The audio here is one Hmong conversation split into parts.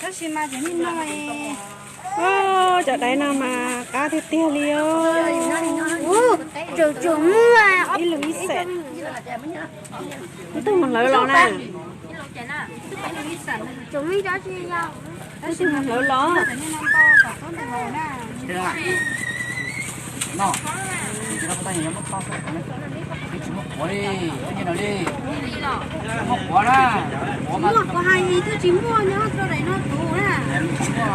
Tab sis mas cov nij no, cov daiv no mas qab tiag tiag li os. Tseem muaj ib lus ib xees. Ib tug mus hlawv los na. Ib tug mus hlawv los. Muaj quav na, muaj quav mas kuv hais twb tsis muaj nyob rau daim no tus na.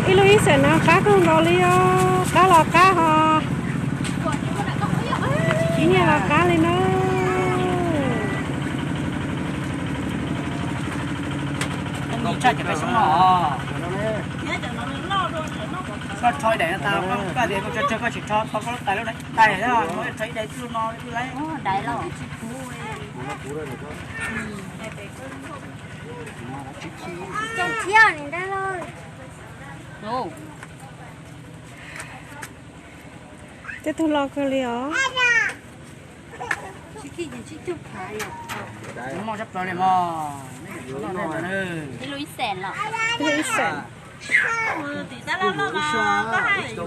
Ib lub ib xees no qab kawg nkaus li os, qab los qab hos. Nyiaj los qab li na. Tshaj cov peb xyoob no. Koj rho ib daim no tas, koj tias koj tso tsawg koj tsis rho, koj lub tais lub tais, muab rho ib daim lub no lub laiv. Tej tug loj kawg li os. Ib lub ib xees.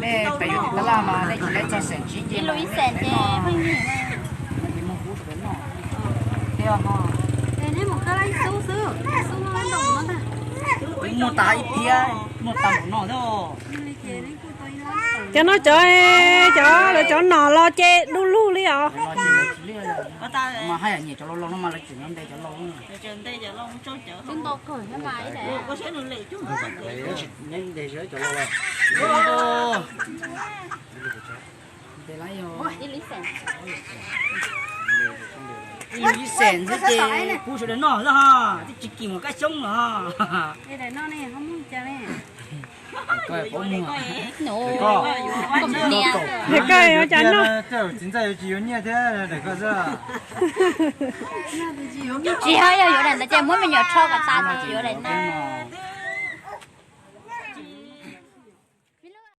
Nej pem yus tim tab laj mas nej tsis lawv txog xees tsib nce, ib lub ib xees ces pheej yig. Muaj tas ib phiab, muaj tas npaum no thiab. Cov no cov, cov lawv cov nom los ces du lug li os. Mas haj yam nyiam cov laus laus no mas lawv tseem nte cov laus. Ib lub ib xees xwb ces pub sawv daws noj xwb ho, twb tsis kim mus kab xyoob los. Tsis ho yog yuav daim ntawd ces muab me nyuam rho kom tas ces yuav daim no.